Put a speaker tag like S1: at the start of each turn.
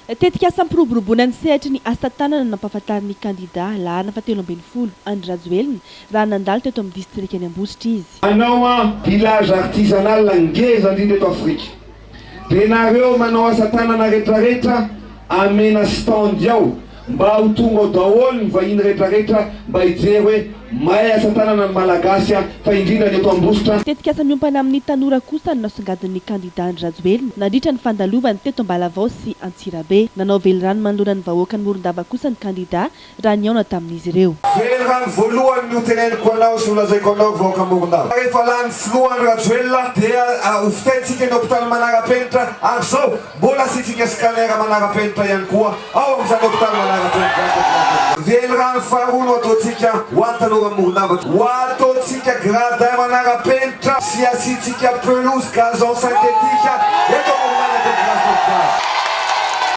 S1: Tetikasa hampiroboroboana ny sehatry ny asa tanana no nampahafantarin'ny kandidà laharana fahatelo ambin'ny folo, Andry Rajoelina, raha nandalo teto amin'ny distrikan'i Ambositra izy.
S2: Hanao an village artisanal ngeza indrindra eto Afrika. Dia nareo manao asa tanana retraretra amena stand ao mba ho tonga ao daholo ny vahiny retraretra mba hijery hoe mahay asa tanana ny Malagasy an, fa indrindra ny eto Ambositra.
S1: Tetikasa miompana amin'ny tanora kosa no nasongadin'ny kandidà Andry Rajoelina nandritra ny fandalovany teto Ambalavao sy Antsirabe. Nanao velirano manoloana ny vahoakan'i Morondava kosa ny kandidà raha nihaona tamin'izy ireo.
S2: Velirano voalohany no teneniko anao sy holazaiko anao ry vahoaka Morondava. Rehefa lany filoha Andry Rajoelina dia hovitaintsika ny hopitaly manara-penitra ary zao mbola asiantsika scanner manara-penitra ihany koa ao amin'izany hopitaly manara-penitra izany. Velirano faharoa no ataontsika ho an'ny tanora Morondava. Ho ataontsika gradin manara-penitra sy asiantsika pelouse gazon synthétique.